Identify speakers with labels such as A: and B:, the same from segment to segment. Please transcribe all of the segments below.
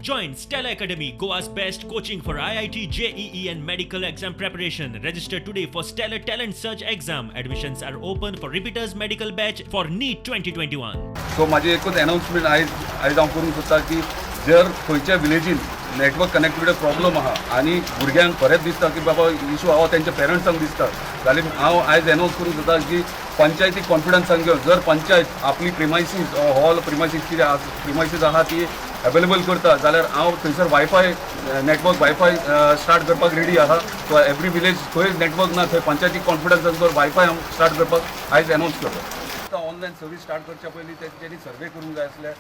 A: Join Stella Academy, Goa's best coaching for IIT, JEE, and medical exam preparation. Register today for Stellar Talent Search exam. Admissions are open for repeaters medical batch for NEET 2021.
B: So म्हाजी एकूच announcement आयज आयज हांव करूंक सोदता की जर खंयच्या विलेजीन नेटवर्क कनेक्टिविटी प्रॉब्लम आहा आनी भुरग्यांक खरेंच दिसता की बाबा इशू आहा, तेंच्या पेरंट्सांक दिसता जाल्यार हांव आयज एनाउन्स करूंक सोदता की पंचायती कॉन्फिडन्सान घेवन जर पंचायत आपली प्रिमायसीस हॉल प्रिमायसीस कितें आसा, प्रिमायसीस आहा ती अवेलेबल करता जाल्यार हांव थंयसर वायफाय नेटवर्क वायफाय स्टार्ट करपाक रेडी आहा. सो एवरी विलेज खंय नेटवर्क ना थंय पंचायती कॉन्फिडन्सान जर वायफाय हांव स्टार्ट करपाक आयज एनाउन्स करता. आतां ऑनलायन सर्वीस स्टार्ट करच्या पयलीं तेंच्यांनी सर्वे करूंक जाय आसले,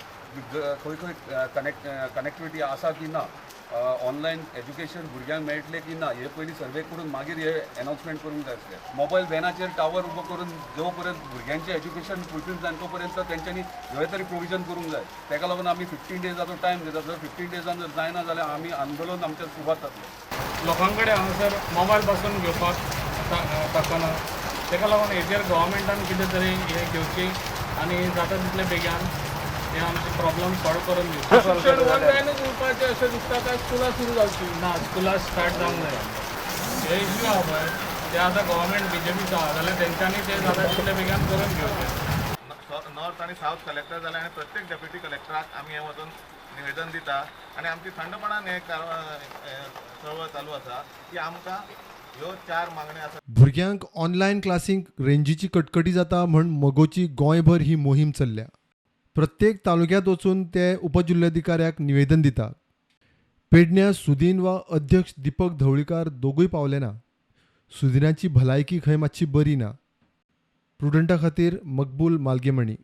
B: खंय खंय कनेक्टिविटी आसा की ना, ऑनलायन एज्युकेशन भुरग्यांक मेळटलें की ना, हे पयलीं सर्वे करून मागीर हे एनाउन्समेंट करूंक जाय आसलें. मोबायल व्हॅनाचेर टावर उबो करून जो पर्यंत भुरग्यांचें एज्युकेशन फुलफील जायना तो पर्यंत तेंच्यांनी हे तरी प्रोविजन करूंक जाय. तेका लागून आमी 15 डेजाचो टायम दिता. जर 15 डेजान जर जायना जाल्यार आमी आंदोलन आमचें सुरवात जातलें.
C: लोकां कडेन हांगासर मोबायल पासून घेवपाक ताकना. तेका लागून हेजेर गव्हर्मेंटान कितें तरी हें घेवची आनी जाता तितले बेगीन हे आमचे प्रॉब्लम सॉल्व करून दिवचे.
D: शिक्षण ऑनलायनच उरपाचें अशें दिसता काय स्कुलां सुरू जावची?
C: ना, स्कुलां स्टार्ट जावंक जाय. हे इश्यू आहा पळय, ते आतां गव्हर्मेंट बीजेपीचो आहा जाल्यार तेंच्यांनी ते जाता तितले बेगीन करून घेवचे.
E: नॉर्थ आनी सावथ कलेक्टर जाले आनी प्रत्येक डेप्युटी कलेक्टराक आमी हें वचून निवेदन दिता आनी आमची थंडपणान हे चळवळ चालू आसा की आमकां ह्यो चार मागण्यो आसा.
F: भुरग्यांक ऑनलायन क्लासींक रेंजीची कटकटी जाता म्हण मगोची गोंयभर ही मोहीम चल्ल्या. प्रत्येक तालुक्यांत वचून ते उपजिल्लोधिकाऱ्याक निवेदन दितात. पेडण्यां सुदीन वा अध्यक्ष दीपक धवळीकार दोगूय पावले ना. सुदिनाची भलायकी खंय मातशी बरी ना. प्रुडंटा खातीर मकबूल मालगेमणी.